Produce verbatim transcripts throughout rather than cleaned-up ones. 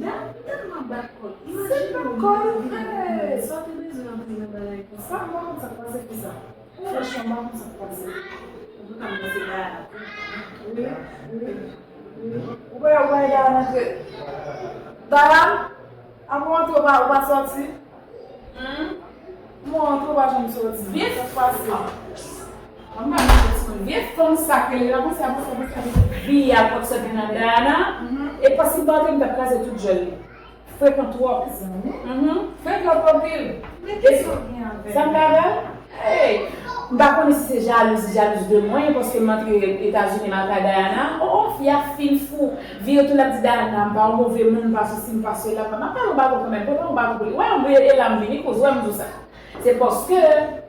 Dam tèlman bat kò l. Imajine w vin nan vin avèk sa w te bezwen antre nan bagay konsa. Sa m pa konn sa k pase pou sa. Franchman, m pa konn sa k pase. Antouka, m panse Dayana tou. Wi, wi, wi. Ou wè, ou wè Dayana antre. Dayana, apre w antre, ou pa, ou pa sòti? Hmm? Mwen antre, ou pa janm sòti. Vye fanm. Mwen pa nan sòti, mwen. Vye fanm sa k rele la, konsa, konsa, konsa, konsa. Vi a, kòk sòti nan Dayana. E paske m pa antre, m t ap kraze tout djòl li. Frekan twòp. Mhm. Frekan twòp anpil. Men kisa w gen avè l? Sa m gen avè l? Hey! M pa konnen si se jalouzi, jalouzi de mwen, paske m antre Etazini, m al kay Dayana. Oh, oh, fi a fin fou. Vire tou l ap di Dayana, m pa yon move moun, m pa sesi, m pa sela. M ap pale yon baton kanmenm, pran yon baton pou li. Wè, yon bouye e la m vini, kouz, wè m di w sa. Se paske,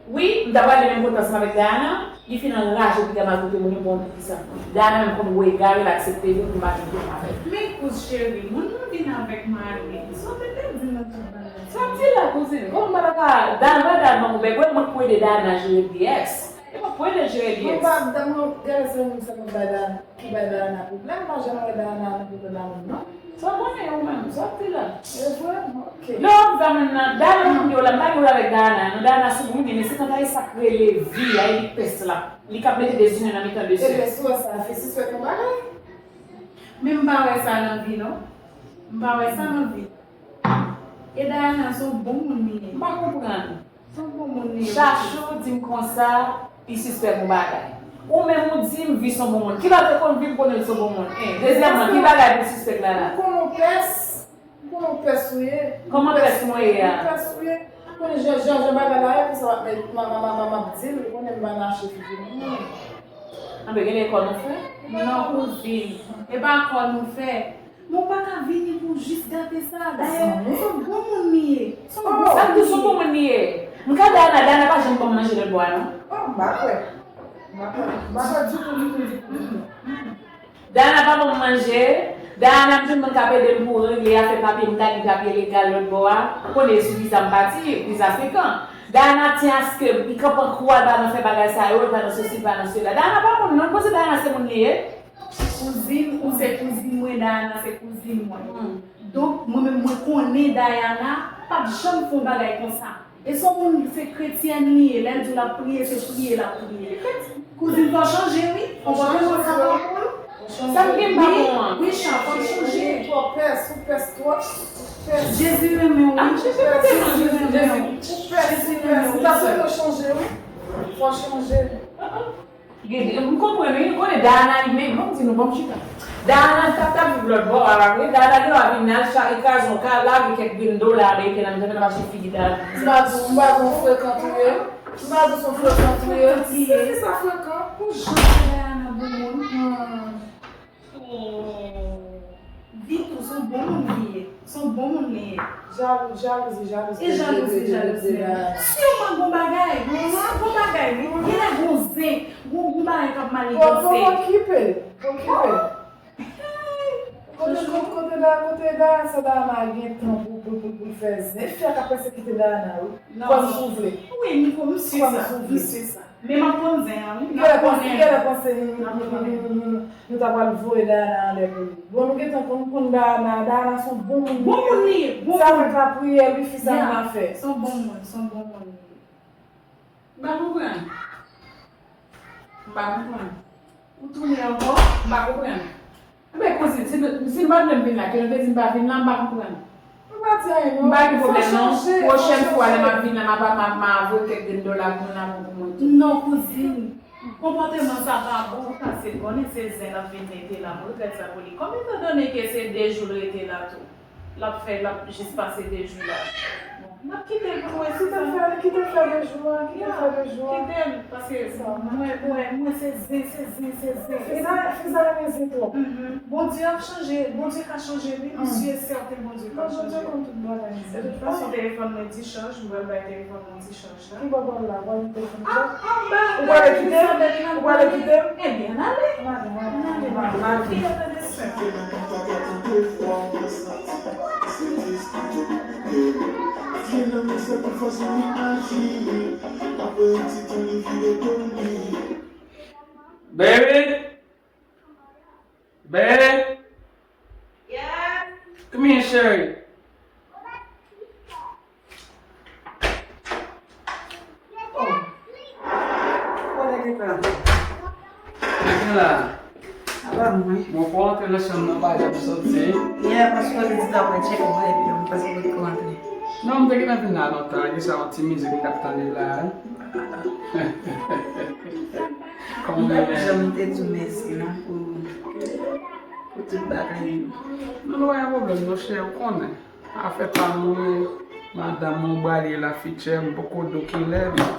wi, m ta prale menm kote ansanm avèk Dayana, li fin anraje piga m al kote moun yo, bon, pou kisa. Dayana menm konn wè egare l aksepte vin pou m pa gen pwoblèm avè l. Men kouz cheri, moun nan vin avèk mari, sa w te pèdi nan tout bagay. Sa m di la, kouzin, kòman m pa ta ka, Dayana pa ta ban m bèk, wè mwen k pou ede Dayana jere B S. E mwen k pou ede l jere B S. Mwen pa, mwen, gade zanmi m sa konn bay Dayana. Ki bay Dayana pwoblèm, m pa janm wè Dayana nan pwoblèm a moun, non. Sa w konnen ou menm, sa w ap di la? E vre? Ok. Lè w ap di sa moun nan, Dayana moun yo la, m pa gen pwoblèm avèk Dayana, non, Dayana sou moun, men se kanta e sa k rele vi a, e li pès la. Li k ap mete dezini nan mitan de sè. Ebyen, si w wè sa, fè si swèt yon bagay. Men m pa wè sa nan vi, non. M pa wè sa nan vi. E Dayana se yon bon moun li ye. M pa konprann. Se yon bon moun li ye. Chachou di m konsa, li sispèk yon bagay. Ou menm ou di m Vi se yon bon moun. Kilè w te konn Vi m konnen l se yon bon moun? En, dezyèmman, ki bagay pou sispèk la la? M konnen w pès. M konnen w pès ou ye. Kòman pès mwen ye a? Pès ou ye. M konnen jan, jan, jan bagay la ye, konsa m ap, m ap, m ap, m ap, m ap di l, ou konnen m pa nache figi moun. Anben, genlè e kò nou fè? Non, kouzin. E pa kò nou fè. Men w pa ka vini pou w jis gate sa. Dayè, se yon bon moun li ye. Se yon bon moun li ye. Sa k di se yon bon moun li ye? M ka Dayana, Dayana pa janm ban m manje lòt bò a, non. Oh, m pa kwè. M pa kwè. M pa kwè ditou, ditou, ditou, ditou. Dayana pa ban m manje. Dayana, m jwenn moun k ap ede m pou regle afè papye m, m ta gen papye legal lòt bò a. Ou konnen e sou viza m pati, viza frekan. Dayana tyen aske li kanpe an kou a, l pa nan fè bagay sa yo, l pa nan sesi, l pa nan sela. Dayana pa moun, non, m panse Dayana se moun li ye. Kouzin, ou se kouzin mwen, Dayana se kouzin mwen. Donk, mwen menm, mwen konnen Dayana p ap janm fè yon bagay konsa. E se yon moun, se kretyèn li ye. Lè l di w l ap priye, se priye l ap priye. Kouzin, fò w chanje, wi. Konpòteman sa pa bon. Sa m gen pa bon an. Wi, Chan, fò w chanje. Ou twò pès, ou pès twòp, ou pès. Jezi renmen w, wi. Jezi renmen w. Ou pès, ou pès. Ou ta fè yo chanje, wi. Fò w chanje. Gen, gen, m konprann, wi, nou konnen Dayana, li, men, ban m di nou, ban m chita. Dayana t ap, t ap viv lòt bò a, pa vre? Dayana gen dwa vin al cha-, kraze yon kay, lage kèk grenn dola ameriken nan mitan, fè n ap achte figi Dayana. M pa di w, m pa di w frekan tou ye. M pa di w se yon frekan tou ye. Se ki sa frekan? Pou jan Dayana bon moun. Hmm. Oh. Vitou, se yon bon moun li ye. Se yon bon moun li ye. Jalou, jalouzi, jalouzi. E jalouzi, jalouzi. Si yo pa gon bagay, si gon bagay, wi. Genlè gon zen, gon, gon bagay k ap maniganse. Bon, bon, okipe l, okipe l. Kote, kote, kote la, kote la, sa Dayana gen tan pou, pou, pou, pou fè zen. Fi a ka pèsekite Dayana, wi. Kòm si w vle. Wi, m, m si sa, m si sa. Men m ap konn zen an, wi. M ap konnen. Li genlè panse, li genlè panse nou, nou, nou, nou, nou ta pral voye Dayana anlè pou li. Bon, nou gentan konn, konn Dayana, Dayana se yon bon moun. Bon moun li ye, bon moun. Sa fè lapriyè, li fi sa nan afè. Se yon bon moun, se yon bon moun li ye. M pa konprann. M pa konprann. Ou tounen ankò? M pa konprann. Enben, kouzin, si nou, si nou pa t vle m vin la, ke nou te di m pa vin la, m pa konprann. M pa di anyen, non. M pa gen pwoblèm, non. Pwochèn fwa, lè m ap vin la, m ap, m ap, m ap voye kèk grenn dola pou moun la, pou mwen tou. Non, kouzin. Konpòteman sa pa bon, paske l konnen se zen l ap vin mete la, m regrèt sa pou li. Kòm etandone ke se de jou l rete la tou. L ap fè, l ap jis pase de jou la. Bon, n ap kite l pou nou wè si sa. Kite l fè, kite l fè de jou a, kite l fè de jou a. Kite l, paske mwen, mwen, mwen se zen, se zen, se zen. Fi sa, fi sa renmen zen twòp. Bondye ap chanje, Bondye ka chanje, wi, m si e sèten Bondye ka chanje. Bondye konn tout bagay. De tout fason, telefòn mwen di chaj, m pral bay telefòn mwen di chaj. Ki bò w pral la? W pral kite m la? Ou prale kite m? Ou prale kite m? Ebyen, n ale. N ale, n ale, n ale. Kite m nan desè. Baby! Bebe! Yes. Come here, Sherry. Oh. Kote ki pran? Mwen la. Apa mwen? Mwen pou antre nan chanm nan, pa janm soti. Yeah, paske w te di ta pral tcheke mwen epi m panse w potko antre. Non, m te gentan vin la lontan. Gen sa yon ti mizik m t ap tande la. Kòm m pa janm te di w mèsi non pou, pou tout bagay yo. Non, non, pa gen pwoblèm non, chè, ou konnen. Afè pa mwen, madanm mwen, Bali la, fityè, m poko di w kilè, men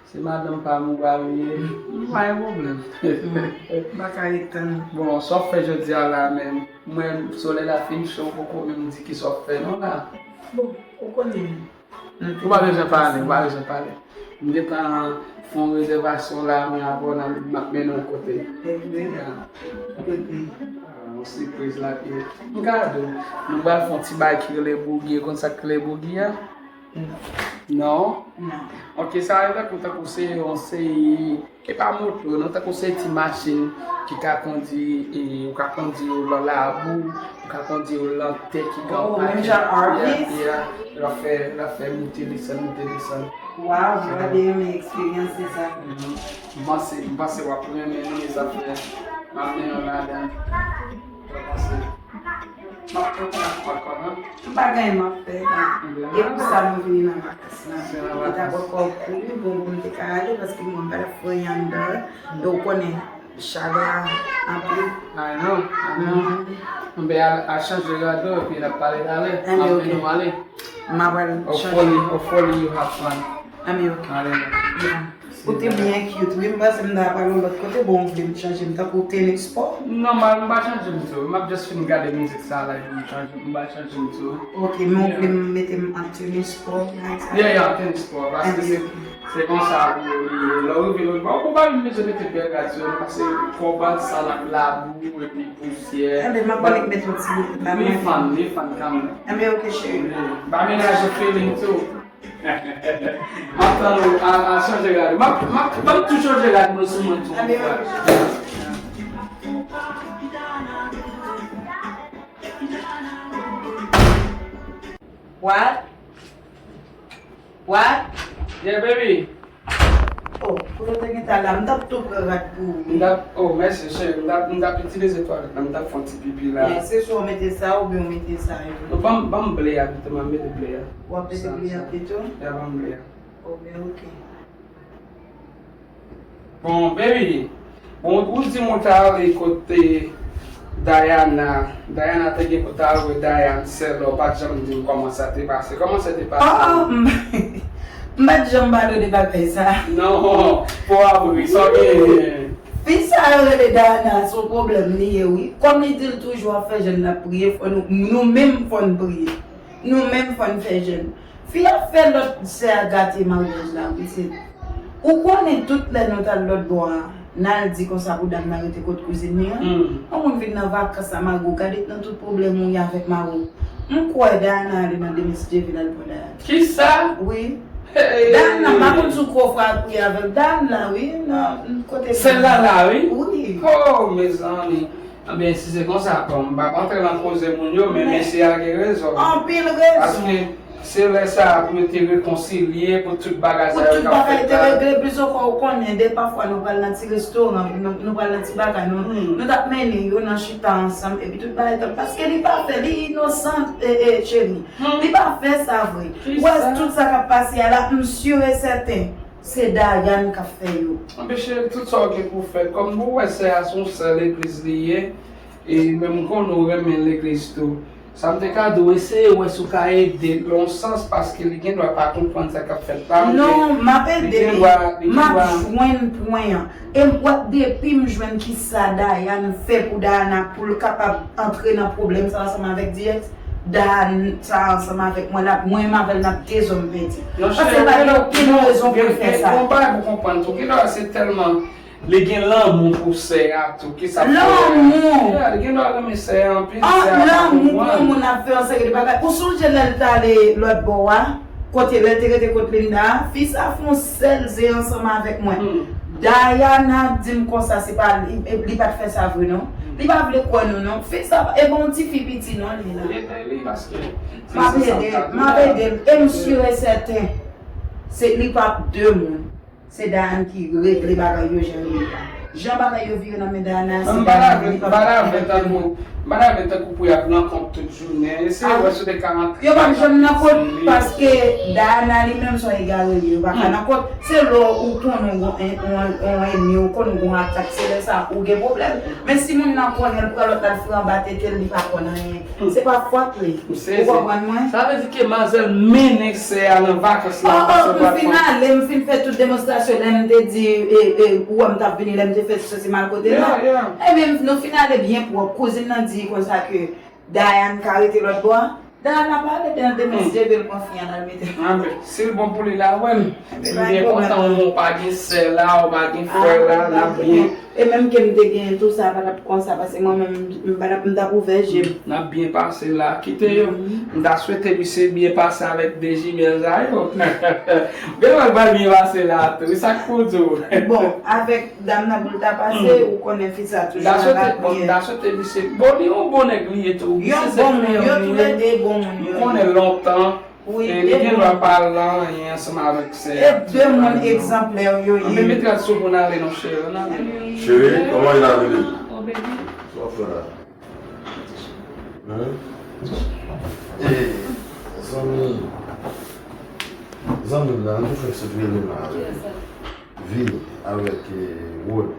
se madanm pa m, Bali ye. M pa gen pwoblèm. M pa ka ret tann. Bon, sa w fè jodi a la menm? Mwen, solèy la fin cho, ou poko menm di ki sa w fè non la. Bon, ou konnen. Ou pa bezwen pale, ou pa bezwen pale. M gentan fè yon rezèvasyon la, mwen avè w, n ap, m ap mennen w kote. Evre? Ya. Kote? Ah, yon sipriz la, pi m ka di w, nou pral fè yon ti bagay ki rele boogie, ou konn sa k rele boogie a? Non. Non? Non. Ok, sa rele tankou, tankou se yon seri, e pa moto, non, tankou se ti machin ki ka kondi, e, ou ka kondi yo lan labou, ou ka kondi yo lan tè ki gen anpil. Oh, menm jan R Vs? Yeah, yeah. L ap fè, l ap fè moute desann, moute desann. Waw, m ta renmen eksperyans sa. Mhm. M panse, m panse w ap renmen li, sa fè m ap mennen w ladan. M ap pran tan ankò, non? M pa gen anyen m ap fè, non. E pou sa nou vini nan vakans lan. Se nan vakans. E ta poko pi bon pou m te ka ale, paske mwen m pa t ap fè anyen anndan. E ou konnen, chalè a anpil. I know, I know. Mhm. Anben, al, al chanje rad ou, epi n ap pale talè. Anben, ok. M ap mennen w ale. M ap al chanje. Hopefully, hopefully you have fun. Anben, ok. Ale, ale. Yeah. Ou te byen cute, wi. M panse m ta pral yon lòt kote, bon, ou vle m chanje m tankou tenis spò? Non, m pa, m pa chanje m tou. M ap just fin gade mizik sa la, epi m chanje, m pa chanje m tou. Ok, men ou vle m mete m an tenis spò, like sa? Yeah, yeah, tenis spò, paske se, se konsa pou li ye. Lè w rive lòt bò, ou pa menm bezwen mete bèl rad sou yo, paske kò w pral sal ak labou epi pousyè. Enben, m ap annik met yon ti bout la. Li fun, li fun kanmenm. Enben, ok, cheri. Wi. Ba menaj ou feeling tou. M ap tann ou, a, a chanje rad. M ap, m ap, m ap tou chanje rad mwen sou mwen tou. Anben, ok. What? What? Yeah, baby. Oh, kote w te gentan la? M t ap tou pran rad pou ou. M t ap, oh, mèsi, cheri. M t ap, m t ap itilize twalèt la. M t ap fè yon ti pipi la. Yeah, se swa w mete sa oubyen w mete sa yo. Non, ban m, ban m ble a pito, m ap mete ble a. W ap mete ble a pito? Yeah, ban m ble a. Oh, ben, ok. Bon, baby, bon, ou di m ou t ale kote Diana. Diana te gen pou t al wè Diane sèl la, ou pa t janm di m kòman sa te pase. Kòman sa te pase? Oh, m, m pa t janm pale de bagay sa. Non, pou apre, sa w genyen? Fi sa yo rele Diana, se yon pwoblèm li ye, wi. Kòm li di l toujou ap fè jèn l ap priye, fò nou, nou menm fò n priye. Nou menm fò n fè jèn. Fi a fè lòt sè a gate maryaj la, pitit. Ou konnen tout lè nou t al lòt bò a, n al di konsa pou dam nan rete kot kouzin li an. Hmm. Yon moun vin nan vakans la, mari w, gade nan tout pwoblèm ou ye avèk mari w. M kwè Diana ale mande Miss Jevin al pran Diana. Kisa? Wi. Hey! Diana, m pa konn si w kwè w fè al priye avè l. Diana la, wi, nan kote. Sèl la la, wi. Wi. Oh, mezanmi. Anben, si se konsa, bon, m p ap antre nan koze moun yo, men mesye a gen rezon. Anpil rezon. Paske se lè sa a pou yo te rekonsilye, pou tout bagay sa yo te regle. Pou tout bagay te regle, plis ankò, ou konnen, de pafwa nou pral nan ti restoran, nou, nou pral nan ti bagay, nou, hmm, nou t ap mennen yo nan chita ansanm, epi tout bagay t ap, paske li pa fè, li inosan, e, e, cheri. Hmm. Li pa fè sa vre. Ou wè tout sa k ap pase a la, m si e sèten. Se Dayane k ap fè yo. Anben cheri, tout sa w gen pou w fè. Kòm ou wè sè a se yon sè legliz li ye, e menm m konnen w renmen legliz tou. Sa m te ka di w, eseye wè si w ka ede l yon sans, paske li gendwa pa konprann sa k ap fèt la. Non, m ap ede li. M ap jwenn pwen an. E m wè depi m jwenn kisa Dayane fè pou Dayana pou l kapab antre nan pwoblèm sa ansanm avèk D X, Dayana sa ansanm avèk mwen, l ap, mwen menm avè l, n ap de zòm pèdi. Paske li pa gen okenn rezon pou l fè sa. Gen yon bagay pou konprann tou. Gen lè se tèlman li gen lanmou pou sè a tou, ki sa fè. Lanmou! Yeah, li gen dwa renmen sè a anpil, sè a pa konprann. Lanmou pou yon moun ap fè yon seri de bagay. Ou sonje lè l t ale lòt bò a, kote lè l te rete kot Linda a, fi sa fè yon sèl ze ansanm avèk mwen. Hmm. Dayana di m konsa, se pa li, li pa t fè sa vre non. Hmm. Li pa vle kwè nou non. Fi sa, e pa yon ti fi piti non li la. Li ede li paske M ap ede, m ap ede l. E m si e sèten, se, li p ap de moun. Se Dayane ki regle bagay yo jan yo ye a. Jan bagay yo vire nan men Dayane a, se Dayane li p ap. M pa ta vle tankou, m pa ta vle tankou pou y ap nan kont tout jounen. Eseye wè si w te ka rantre. Yo p ap janm nan kont paske Dayane a li menm se yon egare li ye. Yo pa ka nan kont. Se lè ou konnen w gon en, yon, yon enmi, ou konnen w gon atak, se lè sa ou gen pwoblèm. Men si moun nan konnen l pran lòt la, l foure anba tete l, li pa konn anyen. Se pa fòt li. Ou konprann mwen? Sa vle di ke manzèl mennen sè a nan vakans la. Oh, oh, m fin ale, m fin fè tout demonstrasyon lè m te di, e, e, ou wè m t ap vini, lè m te fè sesi mal kote la. Ebyen, nou fin ale byen pwòp. Kouzin nan di konsa ke Dayane ka rete lòt bò a. Dayane ap ale, demen si Dye vle l pran fi an al mete. Anben, si l bon pou li la, wè m. M byen kontan ou pa gen sè la, ou pa gen frè la, n ap byen. E menm ke m te genyen tou, sa pa t ap konsa, paske mwen menm, m pa t ap, m t ap ouvè je m. N ap byen pase la. Kite yo. M ta swete misye byen pase avèk de jimèl sa yo. Gen lòt bay byen pase la tou. Sa k pou di w? Bon, avèk dam nan pou l ta pase, ou konnen fi sa toujou nan lapyè. M ta swete misye. Bon, li yon bon nèg li ye tou. Yon bon moun, yo toulède bon moun yo ye. M konnen lontan. Wi, e li gen dwa pa al nan anyen ansanm avèk sè a. E de moun egzanplè yo ye. Anben, mete rad sou pou n ale non, cheri, ann ale. Cheri, kòman ye la, bebe? Oh, baby. Sa w ap fè la? Hein? E, zanmi, zanmi m nan, nou fèk sot rele m la avè Vini avèk, eh, Rod.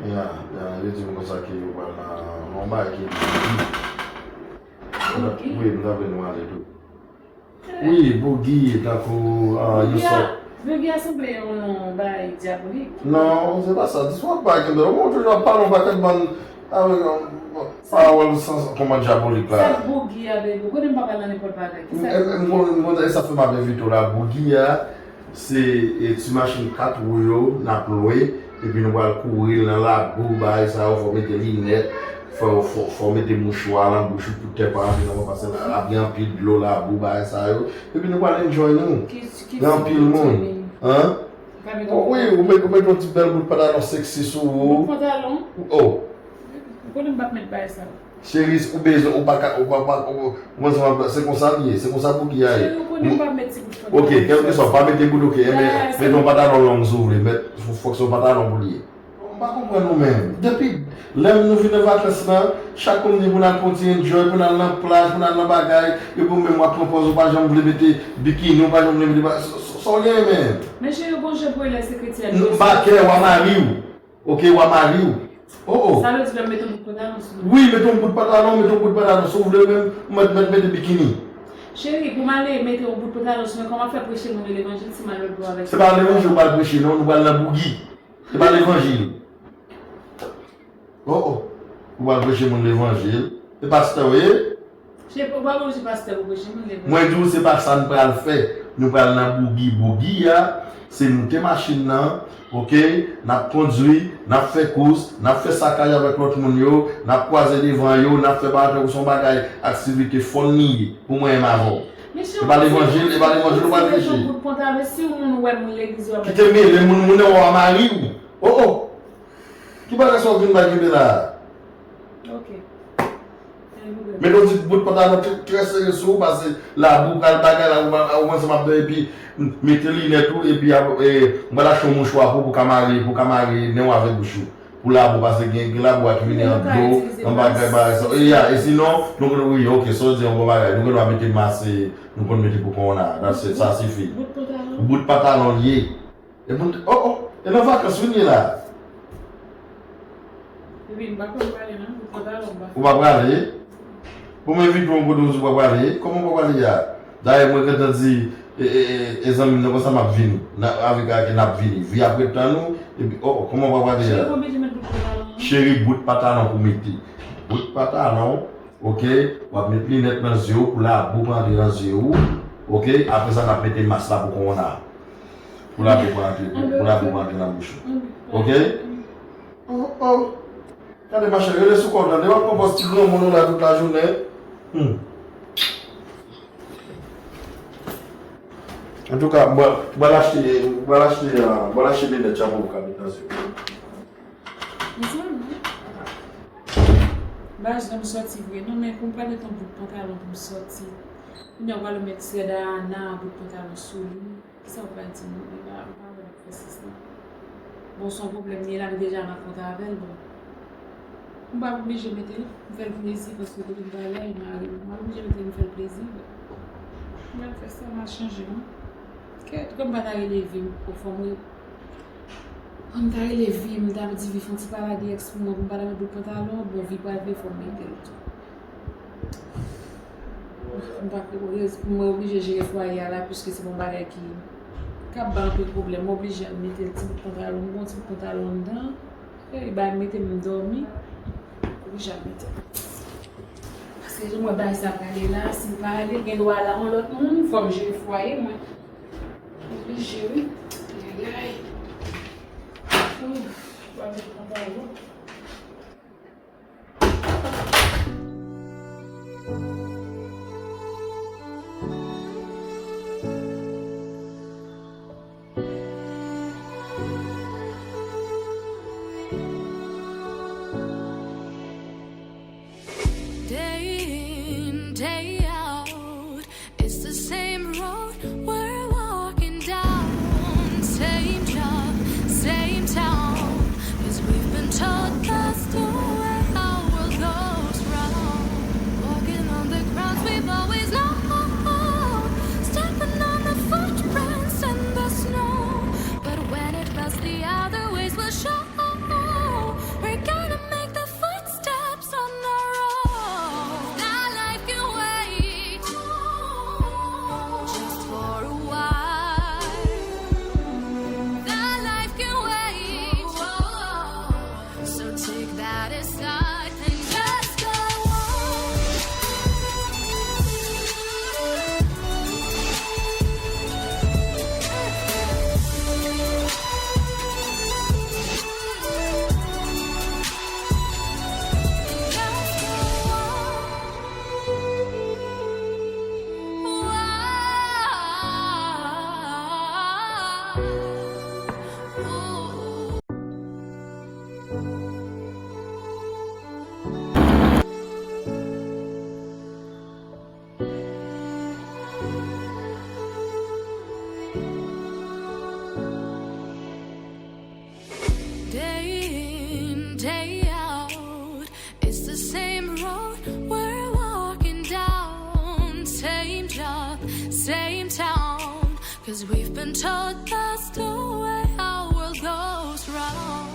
Ya, ya, yo di m konsa ke yo pral nan yon bagay ki Boogie. Wi, m ta vle nou ale tou. Wi, Boogie, tankou, ah, yo sòt. Boogie a sanble yon bagay dyabolik. Non, se pa sa. Dis w ap bay kenbe. Ou toujou ap pale yon pakèt bann, ah, pawòl san, kòman dyabolik la. Sa Boogie a, baby? Ou konnen m pa pale nan nenpòt bagay. Ki sa? M, m, m, m, e sa fè m ap envite w la. Boogie a, se, e, ti machin kat wou yo n ap lwe, epi nou pral kouri l nan labou, bagay sa yo, fò w mete linèt, fò, fò, fò w mete mouchwa nan bouch ou pou tè pa antre nan mwen, paske l ap gen anpil dlo, labou, bagay sa yo. Epi nou pral enjoy nou. Gen anpil moun. Hein? Oh wi, ou met, ou met yon ti bèl bout pantalon sexy sou ou. Bout pantalon? Oh. Ou konnen m p ap met bagay sa yo. Cheri, ou bezwen, ou pa ka, ou pa, pa, ou, ou bezwen, se konsa l ye, se konsa Boogie a ye. Cheri, ou konnen m p ap met ti bout pantalon. Ok, kèlkeswa, pa mete bout, ok, enben, mete yon pantalon long si w vle, men fòk se yon pantalon pou l ye. M pa konprann ou menm. Depi lè nou vin nan vakans lan, chak moun di pou n al fè yon ti enjoy, pou n al nan plaj, pou n al nan bagay, epi ou menm w ap pran pòz, ou pa janm vle mete bikini, ou pa janm vle mete ba-, sa, sa, sa w genyen menm? Men cheri, ou gon jan pou w lè se kretyen. M pa kè, w a mari w. Ok, w a mari w. Oh, oh. Sa vle di lè m mete yon bout pantalon sou mwen? Wi, mete yon bout pantalon, mete yon bout pantalon. Si w vle menm, ou mèt, mèt mete bikini. Cheri, pou m ale mete yon bout pantalon sou mwen, kòman fè preche moun yo levanjil si m al lòt bò avèk? Se pa levanjil ou pral preche, non, nou pral nan Boogie. Se pa levanjil. Oh, oh. Ou pral preche moun levanjil. E pastè w ye? Cheri, ou pa konn si pastè pou preche moun levanjil. Mwen di w se pa sa n pral fè. Nou pral nan Boogie. Boogie a, se moute machin nan, ok? N ap kondui, n ap fè kous, n ap fè sakaj avèk lòt moun yo, n ap kwaze devan yo, n ap fè bagay tankou se yon bagay aktivite fun li ye. Pou mwen menm avè w. E pa levanjil, e pa levanjil ou pral preche. Kite mele moun, moun nan w a mari w. Oh, oh. Ki bagay sa w vin bay kenbe la a? Ok. Mete yon ti bout pantalon trè, trè sere sou ou, paske labou pral bagay la, ou, ou ansanm ap dòmi, epi mete linèt ou, epi ap, e, m pral achte yon mouchwa pou, pou ka mare, pou ka mare nen w avèk bouch ou. Pou labou, paske gen, gen labou a ki vini an dlo, an bagay, bagay sa. E, ya, e sinon, nou konn, wi, ok, sa w di an bon bagay. Nou konn mete mas, e, nou konn mete pou kowona. That's it, sa sifi. Bout pantalon. Bout pantalon l ye. E pou, oh, oh, e nan vakans wi n ye la. Epi m pa konn prale non, m konn prale anba. Ou pa prale? Pou m envite w yon kote w di w pa prale, kòman w pa prale a? Dayè mwen gentan di, e, e, e, e zanmi m nan konsa m ap vini. N a, avèk Ake n ap vini. Vi ap ret tann ou, epi, oh, oh, kòman w pa prale a? Cheri, konbyen ti mèt bout pantalon an? Cheri, bout pantalon pou mete. Bout pantalon, ok? W ap met linèt nan zye w pou labou pa antre nan zye w, ok? Apre sa n ap mete mas la pou kowona. Pou labou pa antre, pou, pou labou pa antre nan bouch ou. Ok? Oh, oh. Gade, machè, rele sou kò w, tande, w ap pran pòz ti granmoun ou la tout lajounen. Hmm. Antouka, m pral, m pral achte, m pral achte, ah, m pral achte linèt sa pou ou ka met nan zye w. Mezanmi. Baz, lè m sòti vre, non, men pou m pa met yon bout pantalon pou m sòti. Kounye a, w pral met Sèda Ana bout pantalon sou li. Kisa w pral di m? Ou pa, ou pa wè l ap fè sens, non. Bon, se yon pwoblèm li ye, l ap deja nan kont avè l, bon. M pa oblije mete l, m fè l plezi, paske kote m prale a, e mari m. M pa oblije mete l, m fè l plezi. M pral fè sa, m al chanje, non. Kèt, kòm m pa ta rele Vi m, o fò m re-, kòm m ta rele Vi, m ta di Vi fè yon ti pale a di èks pou mwen, pou m pa ta met bout pantalon, bon, Vi pral vle fò m mete l tou. M pa ko-, rez-, mwen oblije jere fwaye a la, piske se yon bagay ki, k ap bay anpil pwoblèm. Mwen oblije al mete l ti bout pantalon, m gon ti bout pantalon anndan. E li bay mete m dòmi. Oblije al mete l. Paske jan mwen bagay sa prale la, si l pa ale, gen dwa la yon lòt moun, fò m jere fwaye mwen. Oblije, wi. Ayayay. Ouf, m pa mete pantalon. Day in, day out, it's the same road we're walking down, same job, same town. 'Cause we've been told that's the way our world goes round. Walking on the grounds we've always known, stepping on the footprints in the snow. But when it melts, the other ways will show. We're gonna make the footsteps on our own. That life can wait, just for a while. That life can wait. So take that aside and just go on. Day in, day out, it's the same road we're walking down. Same job, same town. 'Cause we've been told that's the way our world goes round.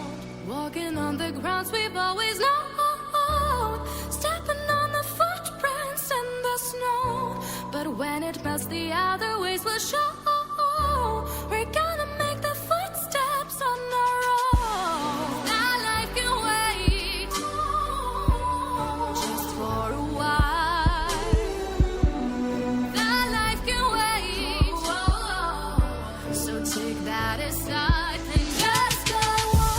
Walking on the grounds we've always known, stepping on the footprints in the snow. But when it melts, the other ways will show. We're gonna make the footsteps on our own. That life can wait, just for a while. That life can wait. So take that aside and just go on.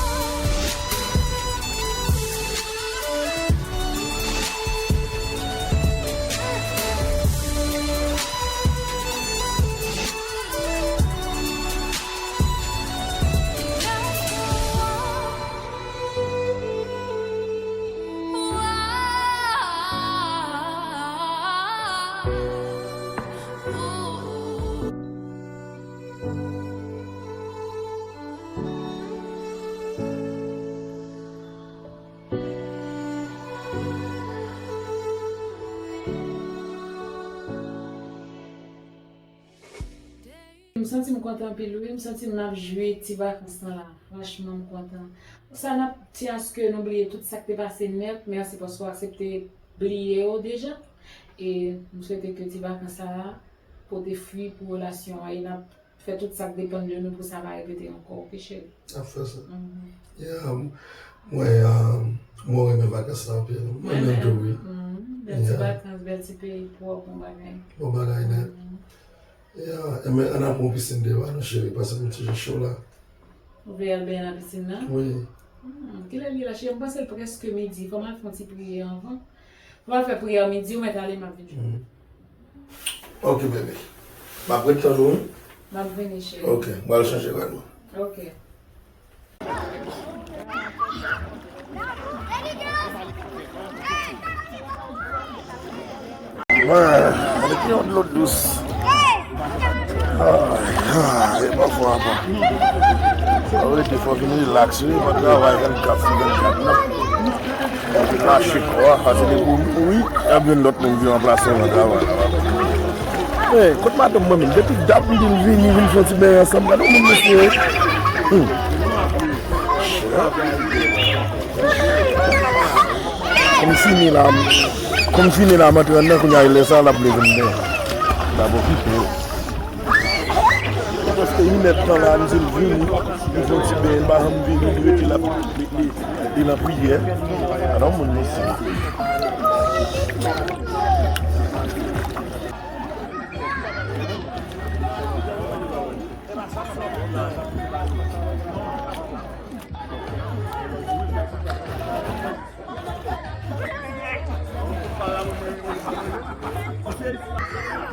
M santi m kontan anpil wi, m santi m ap jwi ti vakans lan la. Franchman, m kontan. Sa n ap di aske nou bliye tout sa k te pase nèt. Mèsi paske w aksepte bliye yo deja. E m swete ke ti vakans sa a pote fwi pou relasyon an e n ap fè tout sa k depann de nou pou sa pa repete ankò, oke, cheri? N ap fè sa. Mhm. Yeah, m-, mwen, um, mwen renmen vakans la anpil. Mwen menm tou, wi. Mhm. Bèl ti vakans, bèl ti peyi, pwòp, bon bagay. Bon bagay nèt. Mhm. Yeah, enben, ann al pran yon pisin deyò a non, cheri, paske m ti jan cho la. Ou vle al benyen nan pisin nan? Wi. Hmm, kilè l ye la, cheri? M panse l prèske midi. Fò m al fè yon ti priyè anvan. Fò m al fè priyè midi, ou mèt ale, m ap vin jwenn ou. Hmm. Ok, bebe. M ap ret tann ou, wi. M ap vini, cheri. Ok, m al chanje rad mwen. Ok. Ready, girls? Hey! Mwen, mwen te yon dlo dous. Ay, ay, e pa fò apa. Sa vle di fò vin rilaks, wi, pa travay vennkat sou vennkat, non. Epi mache kwa, pase depi w mouri, y ap jwenn lòt moun vin ranplase w nan travay la. Hey, kot madanm mwen menm? Depi dat m di l vini, vin fè yon ti beny ansanm. Gade yon moun mesye. Hmm. Kòm fini la, kòm fini la, m antre anndan, kounye a, e lè sa l ap vle vin beny. L ap okipe. Paske inèdtan la, m di l vini, li fè yon ti beny, li pa janm vini, li rete la, li, li, li nan priyè. Gade yon moun mesye.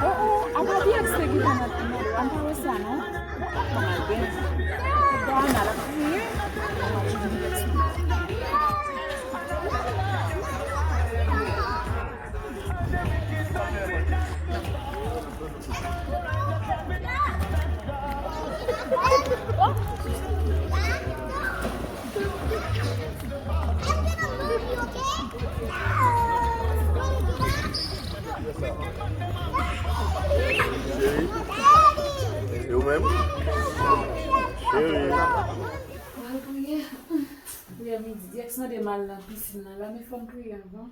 Oh, oh, apa D X te gentan nan, nan, an pa wè sa, non? Bon, kòman l gen? Dayana, l ap kriye. Cheri. E ou menm? Cheri. Mwen priye. Priyè midi. D X mande m al nan pisin nan la, men fò m priye avan.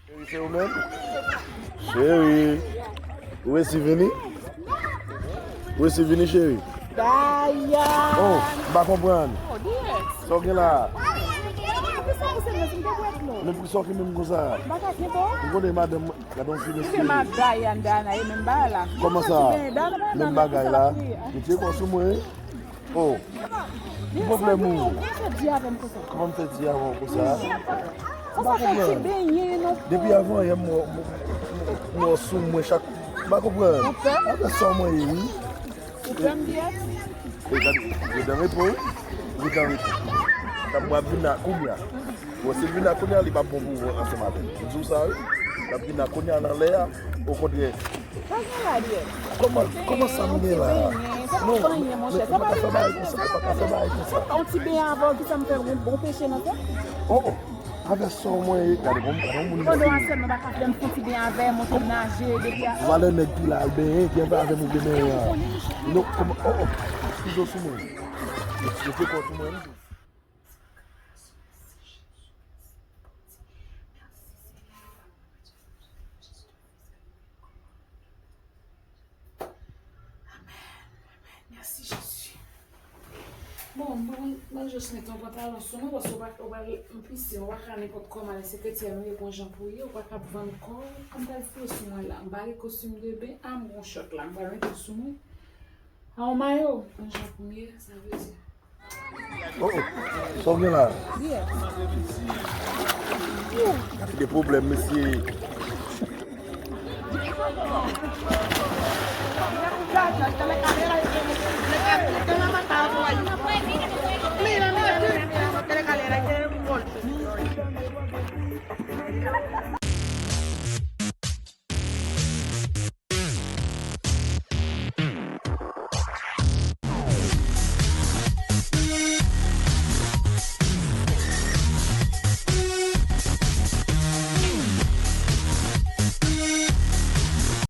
Cheri, se ou menm? Cheri. Ou resi vini? Ou resi vini, cheri? Dayana. Oh, m pa konprann. Oh, D X. Sa w gen la? Kisa ou se mwen, si m te bwè dlo? Men poukisa w kenbe m konsa? M pa ka kenbe w. M konnen madanm mwen, gade yon fi mesye. Dayana, Dayana, e menm bagay la. Kòman sa? Menm bagay la. Metye kò sou mwen. Oh. Ki pwoblèm ou? Kòman m fè di avè w konsa? Kòman m fè di avè w konsa? Sa pa fè ti benyen non. Depi avan yè m wè w sou mwen chak. M pa konprann. Ou pè? Avè sa mwen ye, wi. Ou pè m, D X? Rete an repo, wi. Rete an repo. N ap wè ap vin la kounye a. Bon, si l vin la kounye a, li p ap bon pou ou ansanm avè m. M di w sa, wi. L ap vin la kounye a nan lè a. Okontrè. Sa gen la, D X? Kòman, kòman sa m gen la? Non, men ou pa ka fè bagay konsa, ou pa ka fè bagay konsa. Sa pa yon ti benyen avè w ki fè m fè yon bon peche nan tèt? Oh, oh. Avè sa w mwen ye, gade bon, gade yon moun isit. Pandan w ansent, nou pa ka fè m fè yon ti benyen avè m, monte m naje, depi a. Valè nèg ki la al benyen, ki anvi avè m ou vle benyen an. Non, kòman, oh, oh. Eskize w sou mwen. Eskize w sou mwen. Amèn, amèn. Mèsi, Jezi. Bon, mwen, mwen jis mete yon pantalon sou mwen, paske ou pa, ou pa, m pise, ou pa ka nenpòt kòman, lè se kretyen nou ye, gon jan pou ye, ou pa ka vann kò w, m pral foure sou mwen la. M pa gen kostim de ben, a, m gon chòt la, m pral mete l sou mwen. A, yon mayo, gon jan pou m ye, sa vle di. Oh, oh. Sa w gen la? Gade de pwoblèm, mesye.